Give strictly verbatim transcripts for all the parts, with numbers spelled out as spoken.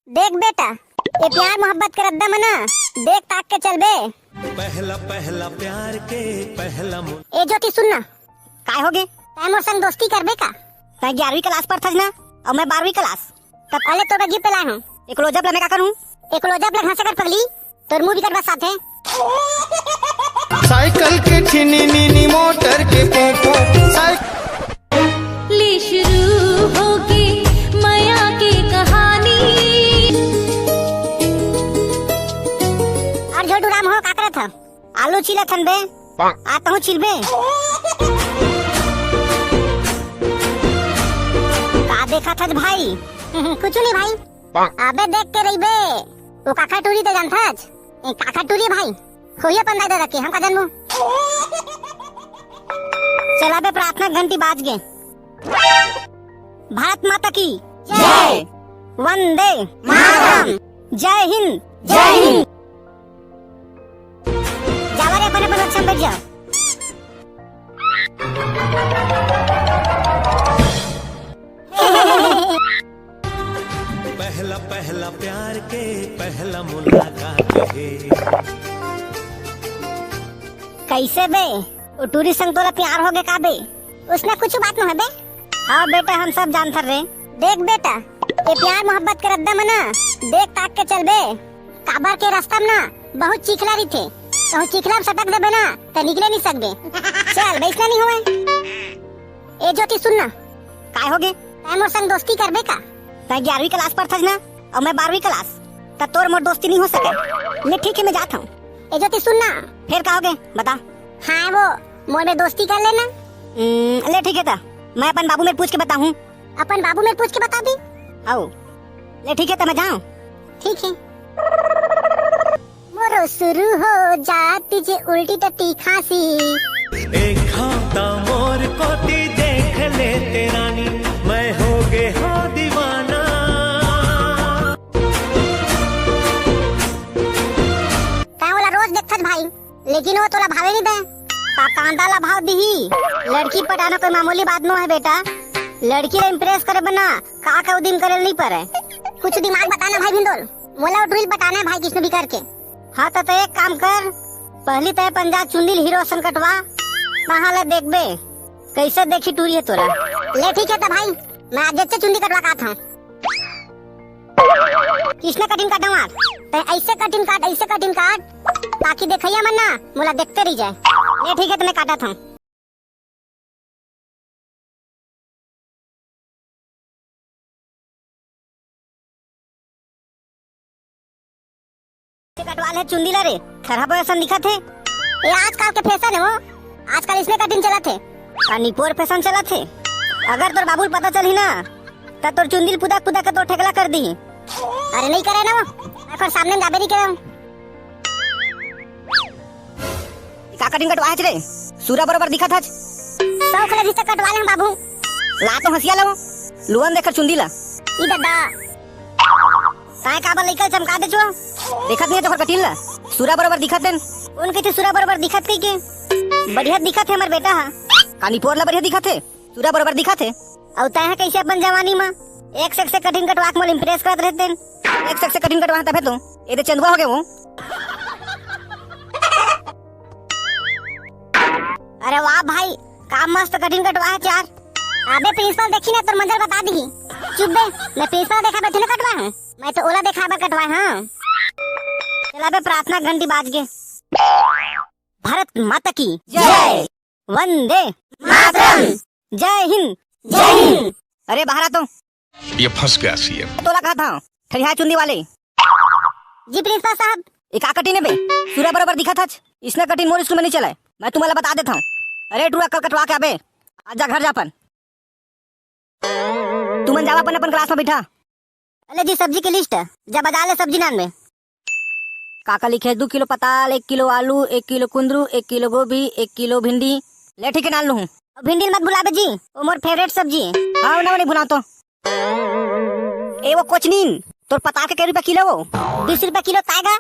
देख बेटा, ये प्यार मोहब्बत के रद्दा म ना देख ताक के चलबे। पहला पहला प्यार के पहला मु- ए ज्योति, सुन ना। काय होगे? तैं मोर संग दोस्ती करबे का? तैं ग्यारहवीं क्लास पढ़थस ना, अउ मैं बारहवीं क्लास। तब अले तोर बर गिफ्ट लाए हूँ। एक क्लोजअप ला मैं का करूँ? एक क्लोजअप ला घासे कर पगली, तोर मुंह बिकट बस आथे। साइकिल के छिनी मिनी, मोटर के पोपो, साइकिल ले शुरू होगे मया के कहानी। अरे झोटू राम हो, का करत ह? आलू छीलत हन बे। आ तहूँ छीलबे। का देखत हस भाई? कुछ नहीं भाई। अबे देख के रहिबे। वो काखर टूरी ते जानथस? ए, काखर टूरी भाई। होइया पंदा दे रखे, हम का जानबो। चला बे, प्रार्थना घंटी बाज गे। भारत माता की जय। वंदे मातरम। जय हिंद। जय हिंद। जावा रे, अपन अपन कक्षा में बैठ जाओ। पहला पहला प्यार के पहला मुलाकात हे। कैसे बे? वो टूरी संग तोला प्यार होगे का बे? उसने कुछ बात नोहे बे। हाँ बेटा, हम सब जानथन रे। देख बेटा, ये प्यार मोहब्बत के रद्दा म ना देख ताक के चलबे। काबर के रास्ता म ना बहुत चिखला रहिथे, कहूँ चिखला म सटक देबे ना त निकले नहीं सकबे। चल बे, अइसना नहीं होवय। ए ज्योति, सुन ना। काय होगे? तैं मोर संग दोस्ती करबे का? तैं ग्यारहवीं क्लास पढ़थस ना, अउ मैं बारहवीं क्लास, त तोर मोर दोस्ती नहीं हो सके। ले ठीक हे, मैं जात हूँ। ए ज्योति, सुन ना। फेर का होगे? बता। हाँ, वो मोर में दोस्ती कर लेना। हम्म, ले ठीक हे त, मैं अपन बाबू मेर पूछ के बताहूँ। अपन बाबू मेर पूछ के बता दी। हव। ले ठीक हे त, मैं जाऊँ। ठीक हे। मोरो शुरू हो जाती जे उल्टी टट्टी खांसी। एक हफ्ता मोर कोती देख लेते रानी, मैं होगे हो दीवाना। तैं ओला रोज देखथस भाई, लेकिन वो तोला भावे नहीं दे। का कांदा ला भाव दिही? लड़की पटाना कोई मामूली बात नोहे बेटा। लड़की ला impress करे बर ना का का उदिम करे ल नहीं परे। कुछ दिमाग बता ना भाई भिंदोल, मोला वो टूरी ल पटाना हे भाई किसने भी करके। हाँ त, त एक काम कर, पहली तैं अपन जा चुंदी ल हीरो असन कटवा, तहाँ ले देखबे कैसे देखी टूरी हे तोला। ले ठीक हे त भाई, मैं आज जच्चे चुंदी कटवा के आत हूँ। किसने cutting काटवा? तैं ऐसे cutting काट, ऐसे cutting काट, ताकि देखइया मन ना मोला देखते रह जाए। ले ठीक हे, त मैं काटत हूँ। कटवा ले चुंदी ला रे, थरहा पर असन दिखत हे। ये आजकल के fashion हे वो, आजकल इसने cutting चलत हे। अ निपोर fashion चलत हे। अगर तोर बाबू ल पता चलही ना, त तोर चुंदी ल पुदक पुदक के तोर ठेकला कर दिही। अरे नहीं करे ना वो, मैं ओकर सामने में जाबे नहीं करे हूँ। का cutting कटवा हच रे? सूरा बरोबर दिखत हच। शौक ले भी तो कटवा ले बाबू। ला तो हंसिया लो। लुअन देख चुंदी ला। ई दादा। ताय काबर लइका चमका दे छो? देखत नहीं हे तोहर cutting ला? सूरा बरोबर दिखत हे। कौन कहिथे सूरा बरोबर दिखत कहिके? बढ़िया दिखत हे हमर बेटा हा। कानी पोर ला बढ़िया दिखत हे। सूरा बरोबर दिखत हे। अउ तैं ह कइसे अपन जवानी म एक से एक से cutting कटवा के मोला impress करत रहितेन। एक से एक से cutting कटवा तभे तो एदे चंदुआ हो गे वो। अरे वाह भाई, का मस्त cutting कटवा हे यार। अबे principal देखी ना तोर मंजर बता दिही। चुप बे, मैं principal देखा बैठे ना कटवा हूँ, मैं तो ओला देखा बर कटवा हूँ। चला बे प्रार्थना घंटी बाज गे। भारत माता की जय। वंदे मातरम। जय हिंद। जय हिंद। अरे बाहर आ तो। ये फंस गया सीएम। तोला कहा था, ठरिया चुन्नी वाले। जी प्रिंसिपल साहब। ये का cutting हे बे? सूरा बरोबर दिखत हच। इसने cutting मोर स्कूल में नहीं चले। मैं तुम्हाला बता देता हूँ। अरे टूरा कल कटवा के आबे। आज जा घर जा अपन। तुमन जावा अपन अपन class में बैठा। अले जी सब्जी के list, जा बाजार ले सब्जी नान में। काका लिखे दू किलो पताल, एक किलो आलू, एक किलो कुंदरू, एक किलो गोभी, एक किलो भिंडी। ले ठीक हे नान लूहूँ। अउ भिंडी ल मत भुलाबे जी, वो मोर favourite सब्जी हे। हाँ ना, नहीं भुलाओ तो। ए वो कोचनीन, तोर पताल के कै रुपया किलो वो? बीस रुपया किलो तायगा।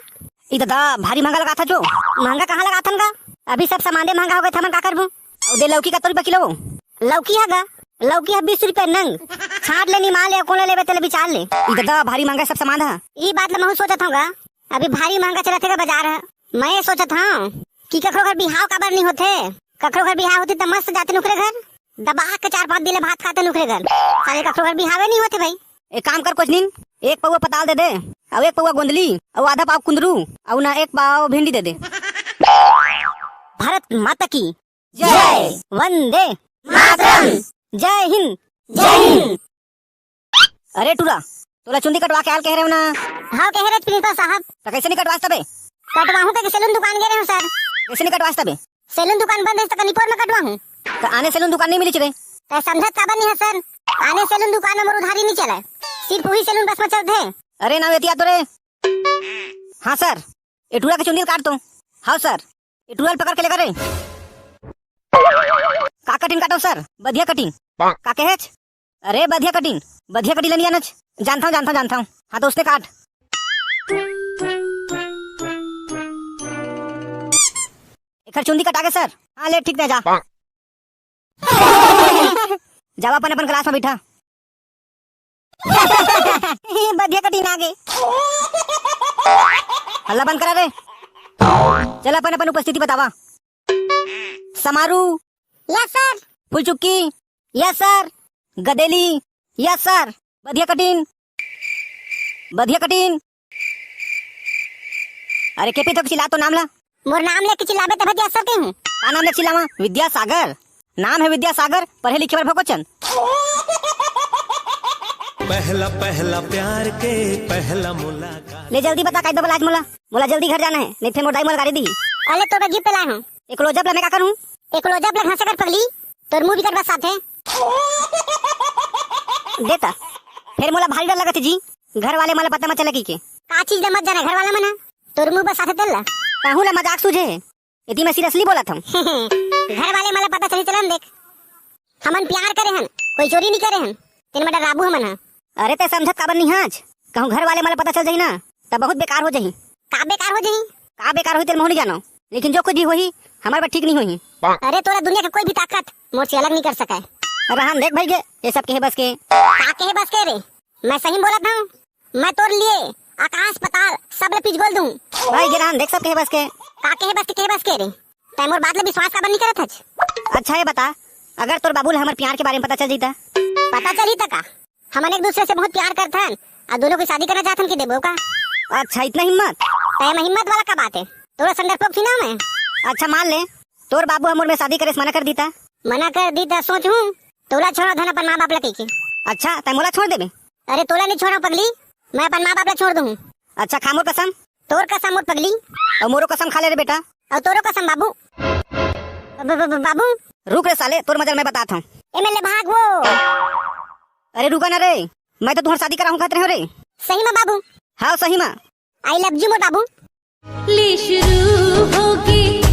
ई दादा भारी महंगा लगाथा जो। महंगा कहाँ लगाथन गा? अभी सब सामाने महंगा हो गे, हमन का करबो? अउ दे लौकी कतका रुपया किलो वो? लौकी ह गा, लौकी ह बीस रुपया नंग। खाट ले निमाल ले, कोन ले लेबे तेला बिचार ले। ई ददा भारी महंगा सब सामान ह। ई बात ल महू सोचत हंव गा। अभी भारी महंगा चलत हे गा बाजार ह। मैं ये सोचत हंव कि कखरो घर बिहाव काबर नहीं होथे। कखरो घर बिहाव होथे त मस्त जाते नुकरे घर, दबा के चार पांच दिन ले भात खाते नुकरे घर। साले कखरो घर बिहावे नहीं होथे भाई। एक काम कर कोचनिन, एक पौवा पताल दे दे, अउ एक पौवा गोंदली, अउ आधा पाव कुंदरू, अउ ना एक पाव भिंडी दे दे। भारत माता की जय। वंदे मातरम। जय हिंद। जय हिंद। अरे टूरा, तोला चुंदी कटवा के आल कहे रहेंव ना? हव कहे रहेंव प्रिंसिपल साहब। त कइसे नहीं कटवास तबे? कटवाहूं कहिके सैलून दुकान गे रहेंव सर। कइसे नहीं कटवास तबे? सैलून दुकान बंद रहिस त कनिपोर में कटवाहूं। त आने सैलून दुकान नहीं मिलिस रे? त समझत काबर नहीं हस सर? आने सैलून दुकान में मोर उधारी नहीं चलय, सिर्फ उही सैलून बस में चलथे। अरे ना एतिया तो रे। हाँ सर, ए टूरा के चुंदी ल काट तो। हव सर, ए टूरा ल पकड़ के लेकर रे। का कटिंग काटव सर? बधिया कटिंग। का कहेच? अरे बधिया कटिंग, बधिया कटिंग ल नहीं जानच? जानथंव, जानथंव, जानथंव। हाँ तो उसने काट। एकर चुंदी कटा गे सर। हाँ ले ठीक हे जा। जावा अपन अपन क्लास में बैठा। बधिया कटिंग आ गे। हल्ला बंद करा रे। चल अपन अपन उपस्थिति बतावा। Samaru. Yes sir. Phulchukki. Yes sir. Gadeli. Yes sir. बधिया कटिंग। बधिया कटिंग। अरे केपी तो चिल्ला तो नाम ला। मोर नाम लेके चिल्लाबे तभे तो यस सर कहिहूं। का नाम ले चिल्लावा? विद्यासागर। नाम हे विद्यासागर, पढ़े लिखे बर भोकोचन। पहला पहला प्यार के पहला मुलाकात। ले जल्दी बता, काय दो लाज मोला, मोला जल्दी घर जाना हे, नहीं फेर मोर दाई मोला गारी दिही। अले तोर बर गिफ्ट लाए हूं। एक क्लोजअप ला मैं का करूं? एक क्लोजअप ला घासे कर पगली, तोर मुंह बिकट बस साथे। देता, फेर मोला भारी डर लगत हे जी, घर वाले मन ला पता मत चले कहिके। का चीज ला मत जाने घर वाला मन ह? तोर मुंह बस साथे तेल ला। कहूं ला मजाक सूझे हे, एती मैं सीरियसली बोलत हूं। घर वाले मन ला पता चली चलन देख, हमन प्यार करे हन, कोई चोरी नहीं करे हन, तेन में डराबू हमन ह। अरे ते समझत काबर नहीं हच? कहूं घर वाले मन ला पता चल जाही ना, त बहुत बेकार हो जाही। का बेकार हो जाही? का बेकार होही तेल महू नहीं जानो, लेकिन जो कुछ भी होही, हमर बर ठीक नहीं होही। अरे तोला दुनिया के कोई भी ताकत मोर से अलग नहीं कर सकय। रहन देख भाई गे, ये सब केहे बस के। का केहे बस के रे? मैं सही बोलत हूं, मैं तोर लिए आकाश पताल सब ले पिजगोल दूं। भाई गे रहन देख, सब केहे बस के। का केहे बस के, केहे बस के रे? तै मोर बात ले विश्वास काबर नहीं करत हच? अच्छा ये बता, अगर तोर बाबू ला हमर प्यार के बारे में पता चल जही त? पता चलही त का? हमन एक दूसरे से बहुत प्यार करथन, अउ दोनों की शादी करना चाहथन कि देबो का? अच्छा, इतना हिम्मत? तै में हिम्मत वाला का बात हे? तोरा संग डरपोक थी ना मैं। अच्छा मान ले, तोर बाबू हमर में शादी करे से मना कर दीता। मना कर दीता, सोच हूं, तोला छोड़ा धन अपन माँ बाप ला कहिके। अच्छा, तै मोला छोड़ देबे? अरे तोला नहीं छोड़ा पगली, मैं अपन माँ बाप ला छोड़ दूं। अच्छा, खा मोर कसम। तोर कसम मोर पगली। अउ मोरो कसम खा ले रे बेटा। अउ तोरो कसम बाबू। ब-, ब-, ब-, बाबू। रुक रे साले, तोर मजा मैं बतात हूं। एमएलए भाग वो। अरे रुका ना रे, मैं तो तुम्हार शादी कराहूं कहत रहेंव रे। सही में बाबू? हाँ सही में। आई लव यू मोर बाबू। ले शुरू होगे